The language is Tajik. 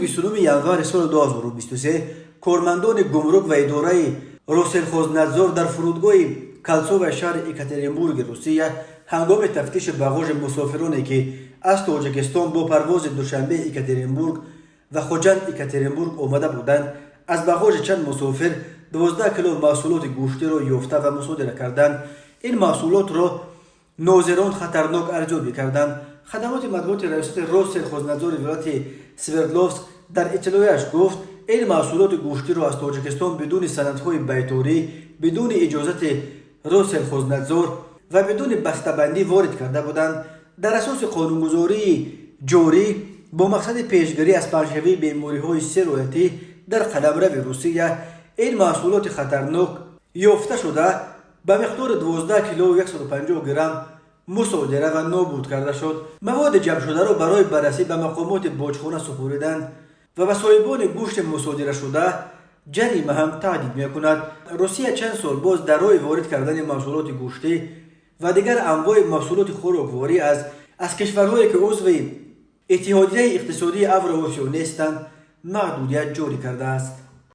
29 январи соли 2023 кормандони гумрук ва идораи Россельхознадзор дар фурудгоҳи Кольцовои шаҳри Екатеринбурги Русия ҳангоми тафтиши бағожи мусофироне, ки аз Тоҷикистон бо парвози Душанбе Екатеринбург ва Хуҷанд Екатеринбург омада буданд, аз бағожи чанд мусофир 12 кило маҳсулоти гӯштиро ёфта ва мусодира карданд. Ин маҳсулотро нозирон хатарнок арзёбӣ карданд. Хадамоти матбуоти раёсати Россельхознадзори вилояти Свердловск дар иттилояш гуфт, ин маҳсулоти гӯштиро аз Тоҷикистон бидуни санадҳои байторӣ, бидуни иҷозати Россельхознадзор ва бидуни бастабандӣ ворид карда буданд. Дар асоси қонунгузории ҷорӣ бо мақсади пешгирӣ аз паҳншавии бемориҳои сироятӣ дар қаламрави Русия, ин маҳсулоти хатарнок ёфта шуда, ба миқдори 12 килову 150 грамм мусодира ва нобуд карда шуд. Маводи ҷамъшударо барои баррасӣ ба мақомоти боҷхона супориданд ва ба соҳибони гӯшти мусодирашуда ҷарима ҳам таҳдид мекунад. Русия чанд сол боз дар роҳи ворид кардани маҳсулоти гӯштӣ ва дигар анвои маҳсулоти хӯрокворӣ аз кишварҳое, ки узви Иттиҳодияи иқтисодии Авроосиё нестанд, маҳдудият ҷорӣ кардааст.